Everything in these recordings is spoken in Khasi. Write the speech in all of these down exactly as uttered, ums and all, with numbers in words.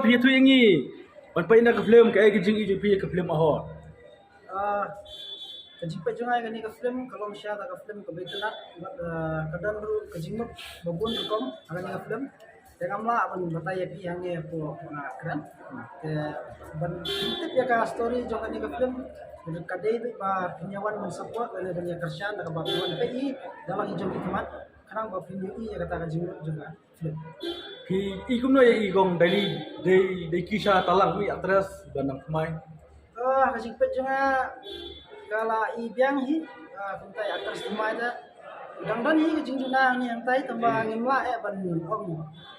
Ïathuh ïa ngi ban peit ïa ka film, kaei ka jingïohi jong phi ïa ka film Ahor? Ah, ka jingpeit jong nga ïa kane ka film ka long shisha ka film kaba itynnad, bad, ah, ka don ruh ka jingmut ba bun rukom ha kane ka film. Te ngam lah ban batai ïa phi hangne hapoh nga kren. Te ban tip ïa ka story jong kane ka film, ka dei beit ba phin ïa wan ban support lane ban ïa kyrshan da kaba phin wan peit ïa i da la ki jong ki khmat, khnang ba phin ïohi ïa kata ka jingmut jong ka film. Phi i kumno ïa i kong, dei, dei, dei ki sha talang, i actress ba nang thymmai? Ah, ka jingpeit jong nga ka la i biang hi, ah, kumta i actress thymmai te. Dang don hi ka jingduna hangne hangtai, tangba ngim lah eh ban ong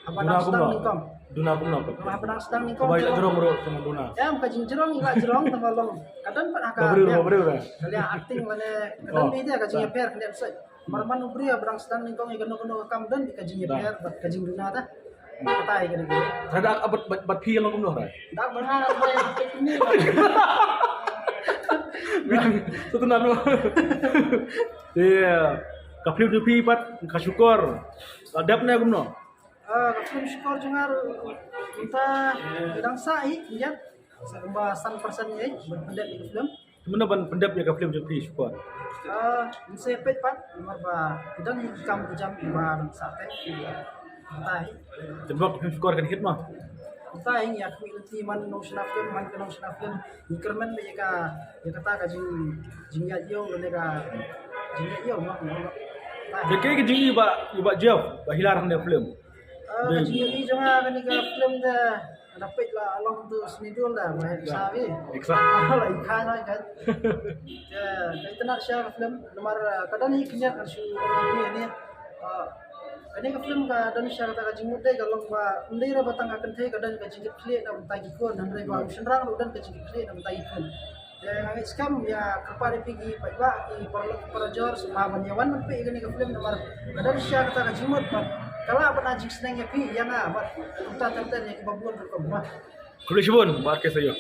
haba dang sdang nyngkong. Duna kumno? Haba dang sdang nyngkong. Haba i la jrong ruh tang duna. Em, ka jingjrong i la jrong, tangba long ka don pat ha ka. Ba briew, ba briew. Ka liang acting lane ka don beit ka jingïapher khyndiat sait. Namar man u briew haba dang sdang nyngkong ïa kano kano ka kam don beit ka jingïapher bad ka jingduna te. Batai ka dei. Te da bad, bad, bad phi long kumno, Rai? Da bad nga, da bad phi ni. Satu nanu. Te ka film jong phi pat ka Shukor, ka dep ne kumno? Ah, ka film Shukor jong nga ruh mynta ka dang sah hi, ïa. Sa kumba san percent hi ban pyndep ïa ka film. Kumno ban pyndep ïa ka film jong phi Shukor? Ah, ngin sa peit pat, namar ba ka don hi ki kam ki jam ba dang sah te. Mynta hi. Te bok film Shukor kan hit mo? Mynta hi ïa ka film, man nongshna film, man ka nongshna film, ngi kyrmen ïa ka, ïa kata ka jing, jingïaid ïew lane ka jingïaid ïew mo. Mynta hi. Te kaei ka jingïohi ba, ba Jeff ba hilar hangne film? Ah, ka jingïohi jong nga kane ka film te, nga peit la long tu snidur da, ba hep sa wi. Exact. La i kha na ka. Te ka itynnad shisha ka film, namar, ah, ka don hi khyndiat ngan shu ong ïa phi ne. Ah, kane ka film ka don shisha kata ka jingmut dei ka long ba ym dei re ba tang ka kynthei ka don ka jingkitkhlieh na bynta ki khun, hynrei ba u shynrang ruh don ka jingkitkhlieh na bynta ki khun. Te nga ngeit skhem ïa kyrpad ïa phi ki paidbah, ki paralok parajor, sngewbha ban ïa wan ban peit ïa kane ka film namar ka don shisha kata ka jingmut bad ka lah ban ai jingsneng ïa phi ïa nga bad kumta ter ter ïa kiba bun rukom mo. Khublei shibun, ba ar ke sa ïoh.